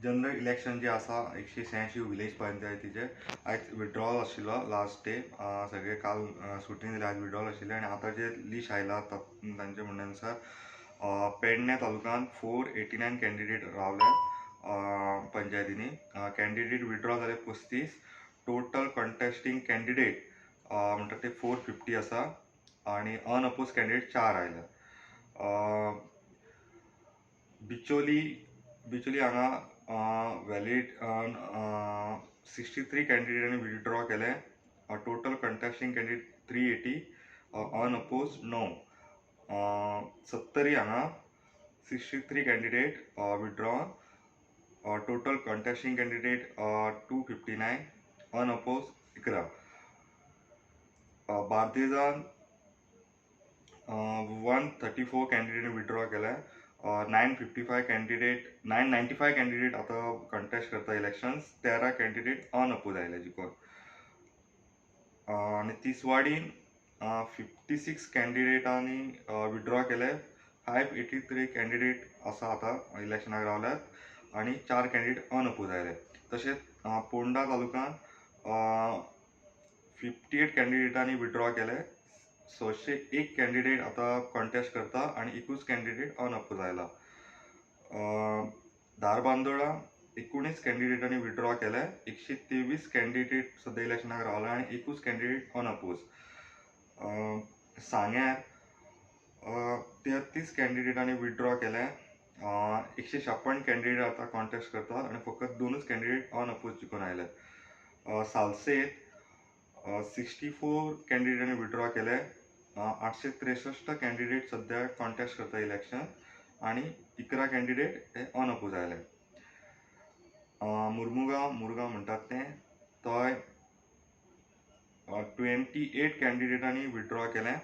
General election जे आसा 186 village पंचायतीचे आयज विड्रॉल आशिल्लो लास्ट डे. सगळे काल सुटी दिली, आयज विड्रॉल आशिल्लें आनी आतां जे लिस्ट आयला तांचे म्हणण्या नुसार पेडणे तालुक्यान 489 कॅन्डिडेट रावले पंचायतींनी. कॅन्डिडेट विड्रॉ जाले 35. टोटल कंटेस्टींग कॅन्डिडेट म्हणटा ते 450 आसा आनी अनअपोज कॅन्डिडेट 4 आयले. बिचोली बिचोली हांगा व्हॅलीड 63 कॅन्डिडेटांनी विड्रॉ केले. Total contesting candidate 380, unopposed 9. Sattari हांगा 63 candidate withdraw, total contesting candidate 259, unopposed 11. बार्देजान 134 candidate withdraw केले. 955 कॅन्डिडेट, 995 कॅन्डिडेट आतां कंटेस्ट करता इलेक्शन्स. 13 कॅन्डिडेट अनअपोज आयले जिखून. आनी तिसवाडीन 56 कॅन्डिडेटांनी विड्रॉ केले. 583 कॅन्डिडेट आसा आतां इलेक्शनाक रावल्यात आनी 4 कॅन्डिडेट अनअपोज आयले. तशेंच पोंडा तालुक्यान 58 कॅन्डिडेटांनी विड्रॉ केले. 601 कॅन्डिडेट आतां कॉन्टेस्ट करता आनी एकूच कॅन्डिडेट अनअपोज आयला. धारबांदोडा 19 कॅन्डिडेटांनी विड्रॉ केले. 123 कॅन्डिडेट सद्या इलेक्शनाक रावला आनी एकूच कॅन्डिडेट अनअपोज. सांग्यार 33 कॅन्डिडेटांनी विड्रॉ केले. 156 कॅन्डिडेट आतां कॉन्टेस्ट करतात आनी फकत दोनूच कॅन्डिडेट अनअपोज जिखून आयले. सालसेत 64 कॅन्डिडेटांनी विड्रॉ केले. 863 कॅन्डिडेट सद्या कॉन्टेस्ट करता इलेक्शन आनी 11 कॅन्डिडेट हे अनअपोज आयले. मुर्मुगांव, मुरगांव म्हणटात तें, थंय 28 कॅन्डिडेटांनी विड्रॉ केलें.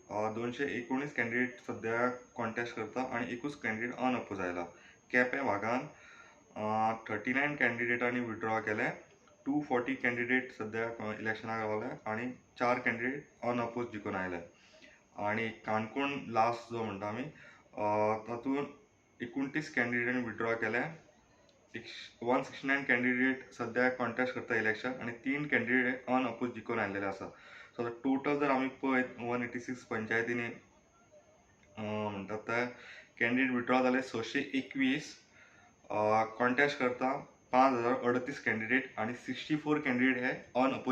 219 कॅन्डिडेट सद्या कॉन्टेस्ट करता आनी एकूच कॅन्डिडेट अनअपोज आयला. केपें भागान 39 कॅन्डिडेटांनी विड्रॉ केलें. 240 कॅन्डिडेट सद्या इलेक्शनाक रावले आनी 4 कॅन्डिडेट अनअपोज जिखून आयले. आनी काणकोण लास्ट जो म्हणटा आमी, तातूंत 29 कॅन्डिडेटांनी विड्रॉ केले. 169 कॅन्डिडेट सद्या कॉन्टेस्ट करता इलेक्शन आनी 3 कॅन्डिडेट अनअपोज जिखून आयलेले आसा. सो आतां टोटल जर आमी पळयत 186 पंचायतींनी म्हणटात ते कॅन्डिडेट विड्रॉ जाले 621, कॉन्टेस्ट करता 5038 कॅन्डिडेट आनी 64 कॅन्डिडेट हे अनअपोज.